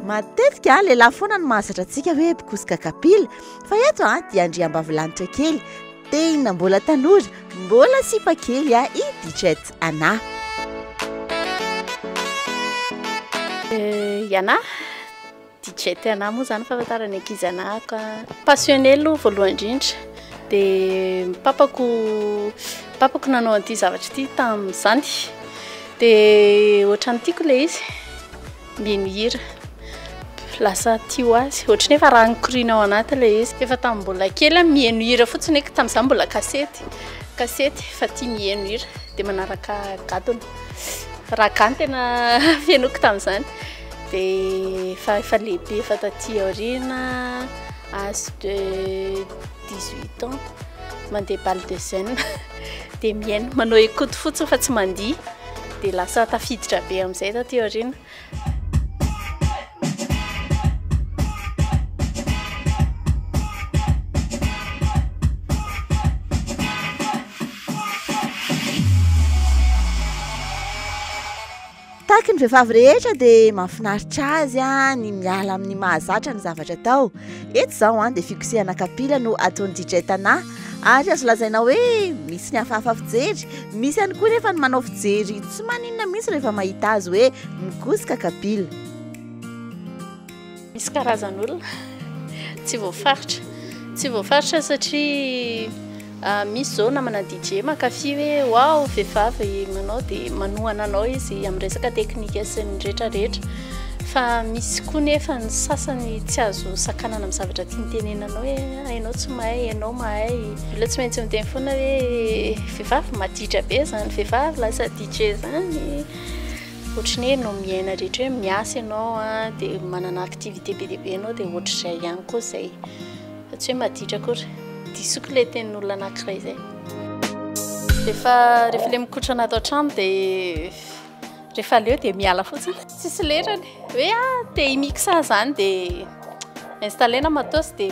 Matetika lehilahy foana no mahazatra antsika hoe mpikosoka kapila, fa eto dia andriambavilanitra kely, tena mbola tanora, mbola sipa kely i Dichet Anah. I Anah, Dichet Anah moa izany fahafantaran'ny ankizy anah ka. Passionné aloha voalohany indrindra, dia papako, papako nanao an'ity zavatra ity tamin'izany, dia ohatran'ny tiako ilay izy. Mihaino hira, lasa tia ho azy, ohatran'ny hoe efa rano mikoriana ao anaty ilay izy. Efa tamin'ny mbola kely aho mihaino hira fotsiny, tamin'izaho mbola kasety, kasety fa tia mihaino hira dia manaraka gadona. Ragga no tena fenoiko tamin'izany. Dia efa efa lehibe efa taty aoriana, âge de 18 ans, mandeha bal de jeunes dia mihaino, manao écoute fotsiny fa tsy mandihy. Dia lasa tafiditra be amin'izay taty aoriana. Tahaky ny vehivavy rehetra dia mahafinaritra azy ny miala amin'ny mahazatra ny zavatra atao. Eto izao dia fikosehana kapila no ataon'i DJ Tana ary azo lazaina hoe misy ny hafahafa fijery, misy ihany koa nefa ny manao fijery tsy maninona mihitsy rehefa mahita azy hoe mikosoka kapila. Misy karazan'olona tsy voafaritra, tsy voafaritra satria misy izao namana DJ mankafy hoe waouh vehivavy manao dia manohana anao izy amin'ny resaka teknika sy ny rehetra rehetra fa misy koa nefa ny sasany tsy azo sakanana amin'ny zavatra tiany tenenana hoe ianao tsy mahay, ianao mahay. Olona tsy maintsy miteny foana hoe vehivavy maditra be izany vehivavy lasa DJ izany. Ohatran'ny hoe ianao miaina rehetra hoe miasa ianao an, dia manana activité be dia be ianao dia ohatr'izay ihany koa izay. Fa tsy hoe maditra akory. Disoko ilay tenin'olona anankiray izay. Rehefa rehefa ilay mikotrana ato an-trano dia rehefa leo dia miala fotsiny. Tsisy lerany. Hoe ah te hi-mixe izany dia installer-na matos dia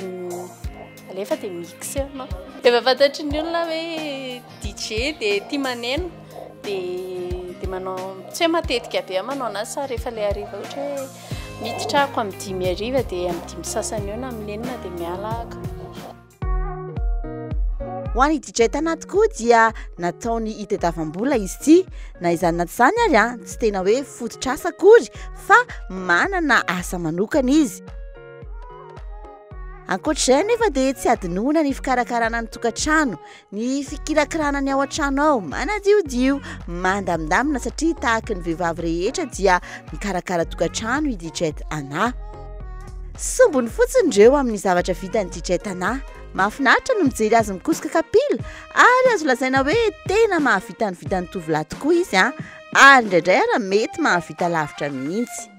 alefa dia mixe ianao. Efa fantatry ny olona hoe DJ dia tia maneno dia dia manao tsy hoe matetika be aho manao anazy fa rehefa ilay hariva ohatra hoe miditra ako amin'ny dimy hariva dia amin'ny dimy sasany eo na amin'ny enina dia miala ako. Ho an'i DJ Tana tokoa dia nataony hitadiavam-bola izy ity. Na izany na tsy izany ary an, tsy tena hoe fototr'asa akory fa manana asa manokana izy. Ankoatr'izay anefa dia tsy adinoina ny fikarakarana ny tokantrano, ny fikirakirana ny ao an-trano ao, manadiodio, mandamindamina satria tahaky ny vehivavy rehetra dia mikarakara tokantrano i DJ Tana. Sombiny fotsiny ireo amin'ny zavatra vitan'i DJ Tana. Mahafinaritra no mijery azy mikosoka kapila ary azo lazaina hoe tena mahavita ny vitan'ny tovolahy tokoa izy an, ary indraindray ara mety mahavita lavitra mihitsy.